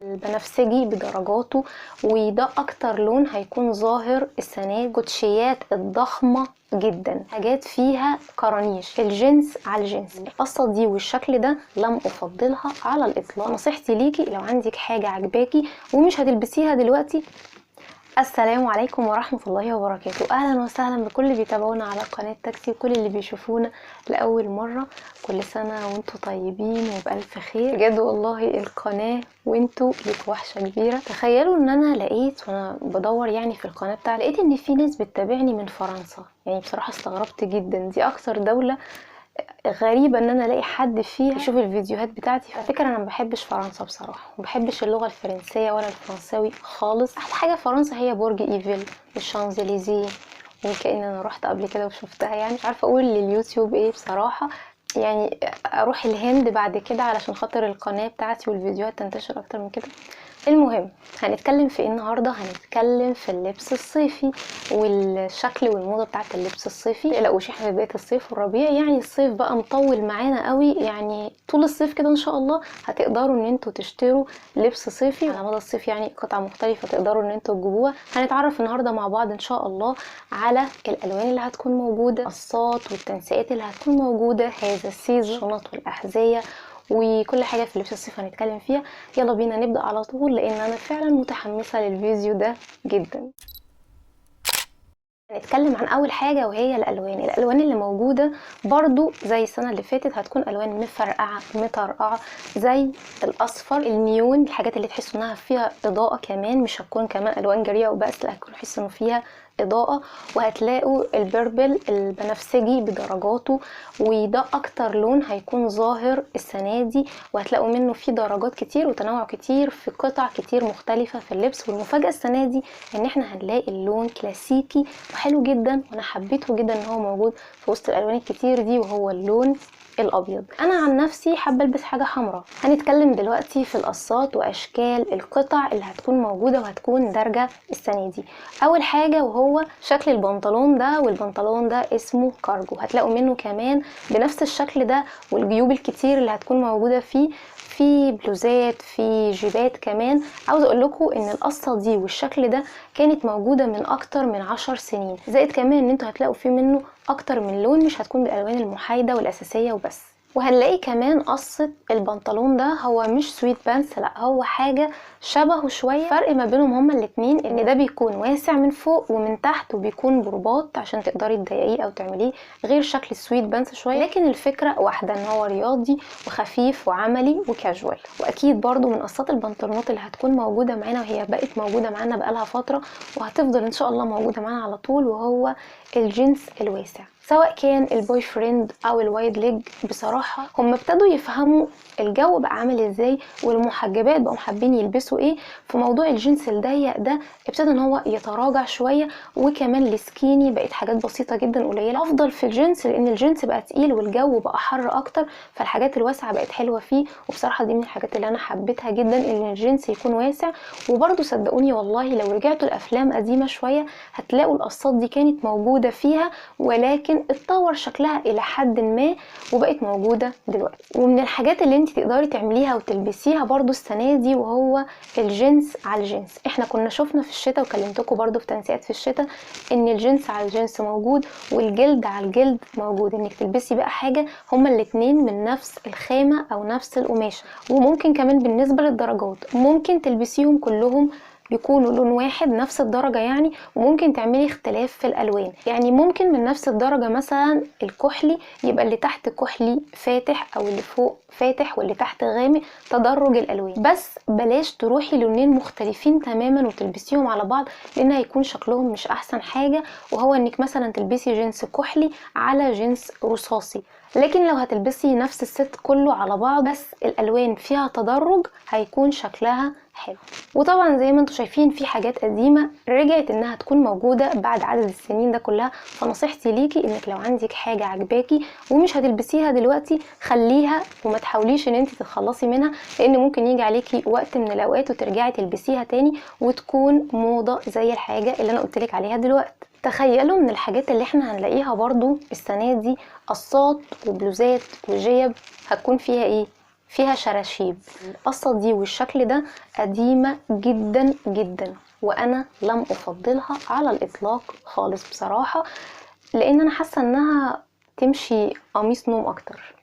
البنفسجي بدرجاته، وده اكتر لون هيكون ظاهر السنة دي. كوتشيات الضخمة جدا، حاجات فيها كرانيش، الجنس على الجنس. القصة دي والشكل ده لم افضلها على الاطلاق. نصيحتي ليكي لو عندك حاجة عجباكي ومش هتلبسيها دلوقتي. السلام عليكم ورحمة الله وبركاته، اهلا وسهلا بكل اللي بيتابعونا على قناة تاكسي وكل اللي بيشوفونا لاول مرة. كل سنة وانتوا طيبين وبألف خير بجد والله. القناة وانتوا ليكوا وحشة كبيرة. تخيلوا ان انا لقيت وانا بدور يعني في القناة بتاعتي، لقيت ان في ناس بتتابعني من فرنسا. يعني بصراحة استغربت جدا، دي اكتر دولة غريبة ان انا الاقي حد فيها يشوف الفيديوهات بتاعتي. على فكرة انا ما بحبش فرنسا بصراحة، ما بحبش اللغة الفرنسية ولا الفرنساوي خالص. احلى حاجة في فرنسا هي برج ايفل والشانزليزيه، وكأن انا رحت قبل كده وشفتها. يعني مش عارفة اقول لليوتيوب ايه بصراحة، يعني اروح الهند بعد كده علشان خاطر القناة بتاعتي والفيديوهات تنتشر اكتر من كده. المهم هنتكلم في ايه النهارده؟ هنتكلم في اللبس الصيفي والشكل والموضه بتاعت اللبس الصيفي. متقلقوش احنا في بداية الصيف والربيع، يعني الصيف بقى مطول معانا قوي، يعني طول الصيف كده ان شاء الله هتقدروا ان انتوا تشتروا لبس صيفي على مدى الصيف، يعني قطع مختلفة تقدروا ان انتوا تجيبوها. هنتعرف النهارده مع بعض ان شاء الله على الالوان اللي هتكون موجودة، القصات والتنسيقات اللي هتكون موجودة هذا ال season، الشنط والاحذيه وكل حاجة في لبس الصيف هنتكلم فيها. يلا بينا نبدأ على طول لان انا فعلا متحمسة للفيديو ده جدا. هنتكلم عن اول حاجة وهي الالوان. الالوان اللي موجودة برضو زي السنة اللي فاتت هتكون الوان مفرقعه مطرقعه، زي الاصفر، النيون، الحاجات اللي تحسوا انها فيها اضاءه كمان، مش هتكون كمان الوان جريئة وبس، لا هتكون تحسوا انه فيها اضاءه. وهتلاقوا ال purple البنفسجي بدرجاته، وده اكتر لون هيكون ظاهر السنة دي، وهتلاقوا منه فيه درجات كتير وتنوع كتير في قطع كتير مختلفة في اللبس. والمفاجاه السنة دي ان احنا هنلاقي اللون كلاسيكي وحلو جدا، وانا حبيته جدا ان هو موجود في وسط الالوان الكتير دي، وهو اللون الابيض. انا عن نفسي حابة البس حاجة حمراء. هنتكلم دلوقتي في القصات واشكال القطع اللي هتكون موجودة وهتكون دارجه السنة دي. اول حاجة وهو شكل البنطلون ده، والبنطلون ده اسمه كارجو، هتلاقوا منه كمان بنفس الشكل ده والجيوب الكتير اللي هتكون موجودة فيه، في بلوزات، في جيبات كمان. عاوز اقول لكم ان القصة دي والشكل ده كانت موجودة من اكتر من 10 سنين، زائد كمان ان انتوا هتلاقوا فيه منه اكتر من لون، مش هتكون بالالوان المحايده والاساسيه وبس. وهنلاقي كمان قصة البنطلون ده هو مش sweatpants، لا هو حاجة شبهه شوية. فرق ما بينهم هما الاتنين ان ده بيكون واسع من فوق ومن تحت وبيكون برباط عشان تقدري تضيقيه او تعمليه، غير شكل ال sweatpants شوية، لكن الفكرة واحدة ان هو رياضي وخفيف وعملي وكاجوال. واكيد برضو من قصات البنطلونات اللي هتكون موجودة معانا، وهي بقت موجودة معانا بقالها فترة وهتفضل ان شاء الله موجودة معانا على طول، وهو الجينز الواسع، سواء كان ال boyfriend او ال wide leg. بصراحة هم ابتدوا يفهموا الجو بقى عامل ازاي، والمحجبات بقوا حابين يلبسوا ايه، في موضوع الجنس الضيق ده ابتدى ان هو يتراجع شوية، وكمان ال skinny بقت حاجات بسيطة جدا قليله. افضل في الجنس لان الجنس بقى تقيل والجو بقى حر اكتر، فالحاجات الواسعة بقت حلوة فيه. وبصراحة دي من الحاجات اللي انا حبيتها جدا ان الجنس يكون واسع. وبرده صدقوني والله لو رجعتوا الافلام قديمة شوية هتلاقوا القصات دي كانت موجودة فيها، ولكن اتطور شكلها الى حد ما وبقت موجودة دلوقتي. ومن الحاجات اللي انت تقدري تعمليها وتلبسيها برضو السنة دي وهو الجنس على الجنس. احنا كنا شفنا في الشتاء وكلمتكم برضو في تنسيقات في الشتاء ان الجنس على الجنس موجود والجلد على الجلد موجود، انك تلبسي بقى حاجة هما الاتنين من نفس الخامة او نفس القماشه. وممكن كمان بالنسبة للدرجات ممكن تلبسيهم كلهم بيكونوا لون واحد نفس الدرجة يعني، وممكن تعملي اختلاف في الالوان. يعني ممكن من نفس الدرجة مثلا الكحلي يبقى اللي تحت كحلي فاتح او اللي فوق فاتح واللي تحت غامق، تدرج الالوان. بس بلاش تروحي لونين مختلفين تماما وتلبسيهم على بعض لان هيكون شكلهم مش احسن حاجة، وهو انك مثلا تلبسي جنس كحلي على جنس رصاصي. لكن لو هتلبسي نفس ال set كله على بعض بس الالوان فيها تدرج هيكون شكلها حلو. وطبعا زي ما انتم شايفين في حاجات قديمة رجعت انها تكون موجودة بعد عدد السنين ده كلها. فنصيحتي ليكي انك لو عندك حاجة عجباكي ومش هتلبسيها دلوقتي خليها وما تحاوليش ان انت تتخلصي منها، لان ممكن يجي عليكي وقت من الاوقات وترجعي تلبسيها تاني وتكون موضة زي الحاجة اللي انا قلتلك عليها دلوقتي. تخيلوا من الحاجات اللي احنا هنلاقيها برضو السنة دي قصات وبلوزات وجيب هتكون فيها ايه؟ فيها شراشيب. القصة دي والشكل ده قديمة جدا جدا، وانا لم افضلها على الاطلاق خالص بصراحة، لان انا حاسة انها تمشي قميص نوم اكتر.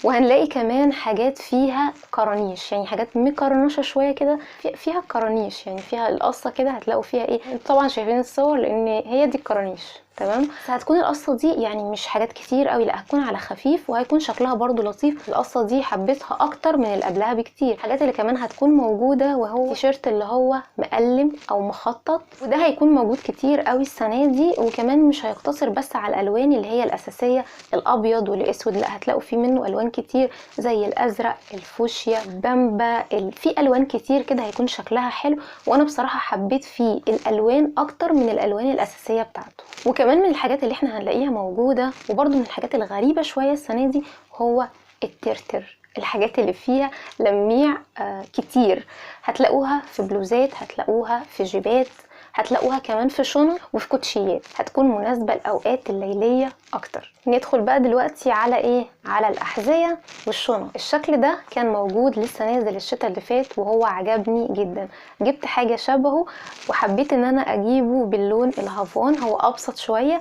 وهنلاقي كمان حاجات فيها كرانيش، يعني حاجات مكرنشه شوية كده فيها كرانيش، يعني فيها القصة كده هتلاقوا فيها ايه، طبعا شايفين الصور لان هي دي الكرانيش، تمام. بس هتكون القصة دي يعني مش حاجات كتير قوي، لا هتكون على خفيف وهيكون شكلها برضو لطيف. القصة دي حبيتها اكتر من اللي قبلها بكتير. الحاجات اللي كمان هتكون موجودة وهو التيشيرت اللي هو مقلم او مخطط، وده هيكون موجود كتير قوي السنة دي. وكمان مش هيقتصر بس على الالوان اللي هي الاساسية الابيض والاسود، لا هتلاقوا فيه منه الوان كتير زي الازرق، الفوشيا، بامبا، في الوان كتير كده هيكون شكلها حلو. وانا بصراحة حبيت فيه الالوان اكتر من الالوان الاساسية بتاعته. وكمان من الحاجات اللي احنا هنلاقيها موجودة وبرده من الحاجات الغريبة شوية السنة دي هو الترتر، الحاجات اللي فيها لميع كتير، هتلاقوها في بلوزات، هتلاقوها في جيبات، هتلاقوها كمان في شنط وفي كوتشيات، هتكون مناسبة لأوقات الليلية أكتر. ندخل بقى دلوقتي على إيه؟ على الأحذية والشنط. الشكل ده كان موجود لسه نازل الشتاء اللي فات وهو عجبني جدا، جبت حاجة شبهه وحبيت إن أنا أجيبه باللون الهافان، هو أبسط شوية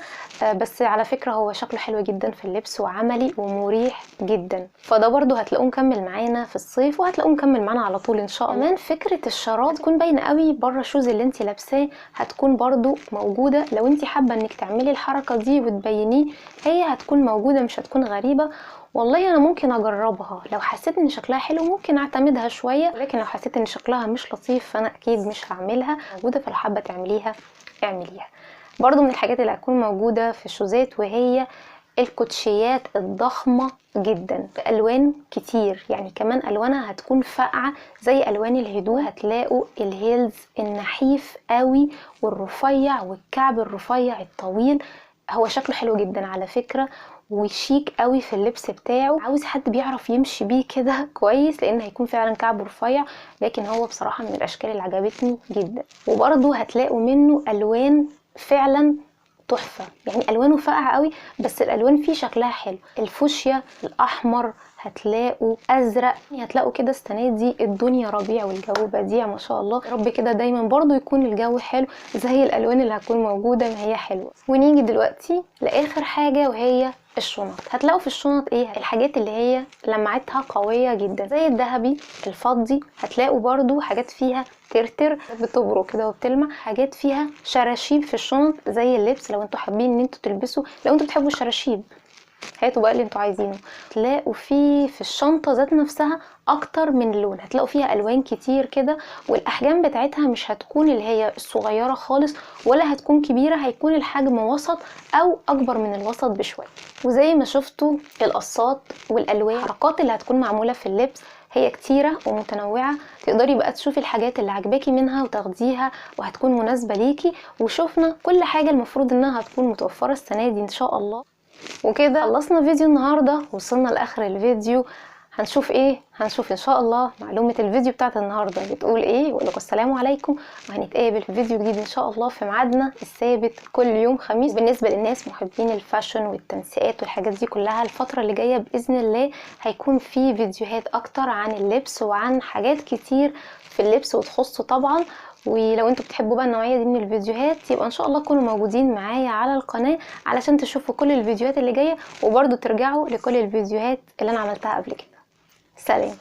بس على فكرة هو شكله حلو جدا في اللبس وعملي ومريح جدا، فده برضو هتلاقوه مكمل معانا في الصيف وهتلاقوه مكمل معانا على طول إن شاء الله. كمان فكرة الشراب تكون باينة قوي بره ال shoes اللي انت لابساه هتكون برضو موجودة، لو انت حابة انك تعملي الحركة دي وتبينيه هي هتكون موجودة، مش هتكون غريبة. والله انا ممكن اجربها، لو حسيت ان شكلها حلو ممكن اعتمدها شوية، لكن لو حسيت ان شكلها مش لطيف فانا اكيد مش هعملها. موجودة، فلو حابة تعمليها اعمليها. برضو من الحاجات اللي هتكون موجودة في الشوزات وهي الكوتشيات الضخمة جدا بألوان كتير، يعني كمان ألوانها هتكون فاقعة زي ألوان الهدوم. هتلاقوا ال heels النحيف قوي والرفيع والكعب الرفيع الطويل، هو شكله حلو جدا على فكرة وشيك قوي في اللبس بتاعه، عاوز حد بيعرف يمشي بيه كده كويس لان هيكون فعلا كعبه رفيع، لكن هو بصراحة من الاشكال اللي عجبتني جدا. وبرضو هتلاقوا منه الوان فعلا تحفة، يعني الوانه فاقعة قوي بس الالوان فيه شكلها حلو، الفوشيا، الاحمر، هتلاقوا ازرق، هتلاقوا كده السنة دي الدنيا ربيع والجو بديع ما شاء الله، رب كده دايما برضو يكون الجو حلو زي الالوان اللي هتكون موجودة ما هي حلوة. ونيجي دلوقتي لاخر حاجة وهي الشنط. هتلاقوا في الشنط ايه؟ الحاجات اللي هي لمعتها قوية جدا زي الذهبي، الفضي، هتلاقوا برضو حاجات فيها ترتر بتبرق كده وبتلمع، حاجات فيها شراشيب في الشنط زي اللبس لو انتوا حابين ان انتوا تلبسوا، لو انتوا بتحبوا الشراشيب هاتوا بقى اللي انتوا عايزينه. تلاقوا فيه في الشنطة ذات نفسها اكتر من لون، هتلاقوا فيها الوان كتير كده، والاحجام بتاعتها مش هتكون اللي هي الصغيرة خالص ولا هتكون كبيرة، هيكون الحجم وسط او اكبر من الوسط بشوية. وزي ما شفتوا القصات والالوان، الحركات اللي هتكون معمولة في اللبس هي كتيرة ومتنوعة، تقدري بقى تشوفي الحاجات اللي عجباكي منها وتاخديها وهتكون مناسبة ليكي. وشوفنا كل حاجة المفروض انها هتكون متوفرة السنة دي ان شاء الله. وكده خلصنا فيديو النهارده، وصلنا لاخر الفيديو. هنشوف ايه؟ هنشوف ان شاء الله معلومة الفيديو بتاعت النهارده بتقول ايه. واقول لكم السلام عليكم، وهنتقابل في فيديو جديد ان شاء الله في ميعادنا الثابت كل يوم خميس. بالنسبة للناس محبين ال fashion والتنسيقات والحاجات دي كلها، الفترة اللي جاية باذن الله هيكون في فيديوهات اكتر عن اللبس وعن حاجات كتير في اللبس وتخصه طبعا. ولو انتوا بتحبوا بقى النوعية دي من الفيديوهات يبقى ان شاء الله تكونوا موجودين معايا على القناة علشان تشوفوا كل الفيديوهات اللي جاية، وبرضو ترجعوا لكل الفيديوهات اللي انا عملتها قبل كده. سلام.